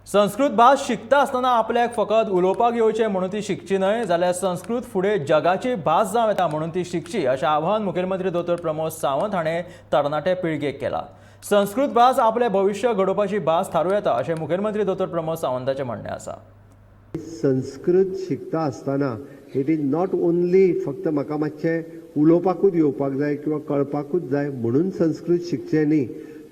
संस्कृत भास शिकता आसतना आपल्याक फकत उलोवपाक येवचें म्हणून ती शिकची न्हय, जाल्यार संस्कृत फुडें जगाची भास जावं येता म्हणून ती शिकची अशें आवाहन मुखेलमंत्री दोतोर प्रमोद सावंत हाणें तरणाटे पिळगेक केलां. संस्कृत भास आपलें भविश्य घडोवपाची भास थारूं येता अशें मुखेलमंत्री दोतोर प्रमोद सावंताचें म्हणणें आसा. संस्कृत शिकता आसतना it is not only फक्त म्हाका मातशें उलोवपाकूच येवपाक जाय किंवा कळपाकूच जाय म्हणून संस्कृत शिकचें न्ही,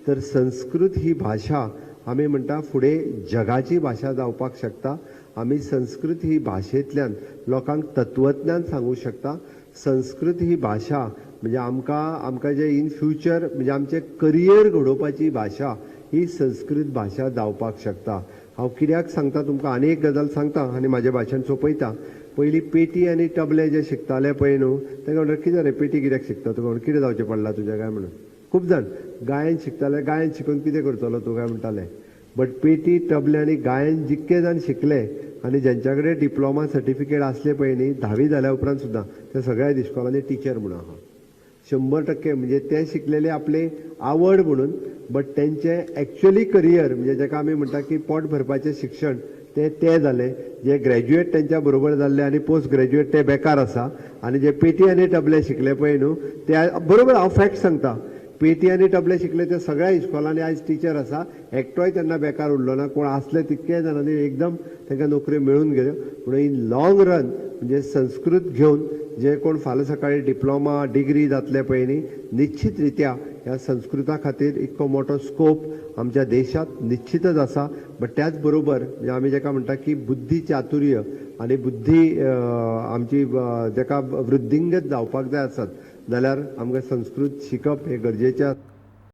तर संस्कृत ही भाशा आमी म्हणटा फुडें जगाची भाशा जावपाक शकता. आमी संस्कृत ही भाशेंतल्यान लोकांक तत्वज्ञान सांगूं शकता. संस्कृत ही भाशा म्हणजे आमकां आमकां जे इन फ्युचर म्हणजे आमचें करियर घडोवपाची भाशा ही संस्कृत भाशा जावपाक शकता. हांव कित्याक सांगता तुमकां आनी एक गजाल सांगता आनी म्हाजें भाशण सोंपयता. पयलीं पेटी आनी तबलें जे शिकताले पळय न्हू, तांकां म्हणटात कितें रे पेटी कित्याक शिकता तुका, म्हणून कितें जावचें पडलां तुजें काय म्हणून. खूब जाण गायन शिकताले, गायन शिकून कितें करतलो तूं काय म्हणटाले. बट पेटी तबलें आनी गायन जितके जाण शिकले आनी ज्यांच्या कडेन डिप्लोमा सर्टिफिकेट आसले पळय न्ही, धावी जाल्या उपरांत सुद्दां ते सगळ्या इस्कॉलांनी टिचर म्हणून आहा. 100% म्हणजे ते शिकलेले आपले आवड म्हणून, बट तेंचें एक्चुअली करियर म्हणजे जेका आमी म्हणटा की पोट भरपाचें शिक्षण ते ते जाले. जे ग्रॅज्युएट तेंच्या बरोबर जाल्ले आनी पोस्ट ग्रॅज्युएट ते बेकार आसा, आनी जे पेटी आनी तबले शिकले पळय न्हू ते बरोबर हांव फॅक्ट सांगता, पेटी आनी तबले शिकले ते सगळ्या इस्कॉलांनी आयज टिचर आसा. एकटोय तेन्ना बेकार उरलो ना, कोण आसले तितके जाणांनी एकदम तांकां नोकऱ्यो मेळून गेल्यो. म्हणून इन लॉंग रन म्हणजे संस्कृत घेवन जे कोण फाल्यां सकाळी डिप्लोमा डिग्री जातले पळय न्ही, निश्चित रित्या ह्या संस्कृता खातीर इतको मोठो स्कोप आमच्या देशांत निश्चितच आसा. बट त्याच बरोबर म्हणजे आमी जेका म्हणटा की बुद्धी चातुर्य आनी बुद्धी आमची जेका वृद्धिंगत जावपाक जाय आसत जाल्यार आमकां संस्कृत शिकप हें गरजेचें आसा.